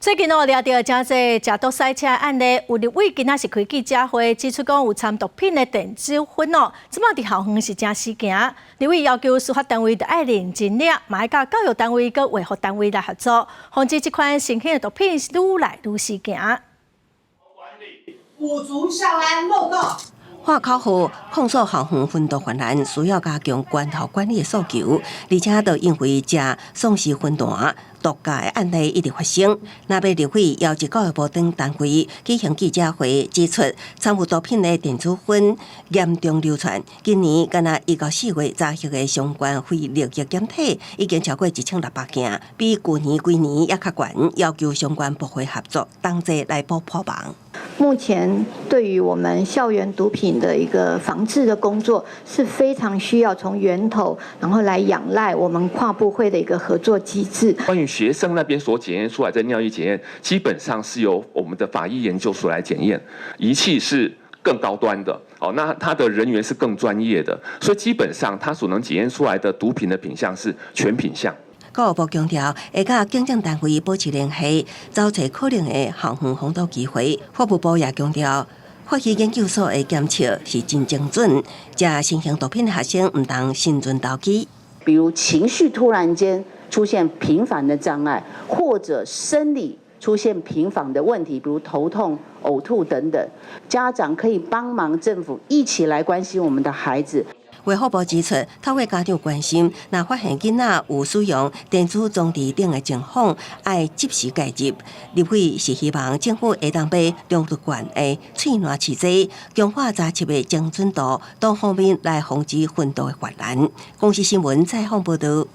最近哦，掠著誠濟食毒賽車案例，有立委今仔是開記者會，指出講有摻毒品的電子薰哦，這擺佇校園是誠時行。立委要求司法單位著愛認真掠，嘛愛佮教育單位佮衛福單位來合作，防止這款新興的毒品愈來愈時行。補足校安漏洞。喊口號控訴校園薰毒泛濫，需要加強源頭管理的訴求，而且就因為食喪屍薰彈毒駕的案例一直發生。若欲立委要求教育部等單位舉行記者會，指出摻有毒品的電子薰嚴重流竄。今年干焦一到四月查獲的相關非藥物檢體已經超過1600件，比舊年規年猶較懸，要求相關部會合作，同齊來補破網。目前對於我們校園毒品的一個防治的工作是非常需要從源頭，然後來仰賴我們跨部會的一個合作機制。關於學生那邊所檢驗出來的尿液檢驗，基本上是由我們的法醫研究所來檢驗，儀器是更高端的，哦，那他的人員是更專業的，所以基本上他所能檢驗出來的毒品的品項是全品項。教育部強調，會佮警政單位保持聯繫，找揣可能的校園防毒機會。法務部也強調，法醫研究所的檢測是真精準，食新型毒品的學生毋通心存投機。比如情緒突然間出現頻繁的障礙，或者生理出現頻繁的問題，比如頭痛、嘔吐等等，家長可以幫忙政府一起來關心我們的孩子。衛福部指出，透過家長關心，若發現囡仔有使用電子裝置等的情況，愛及時介入。立委是希望政府會當買濃度懸的喙瀾試劑，強化查緝的精準度，多方面來防止薰毒的泛濫。公視新聞採訪報導。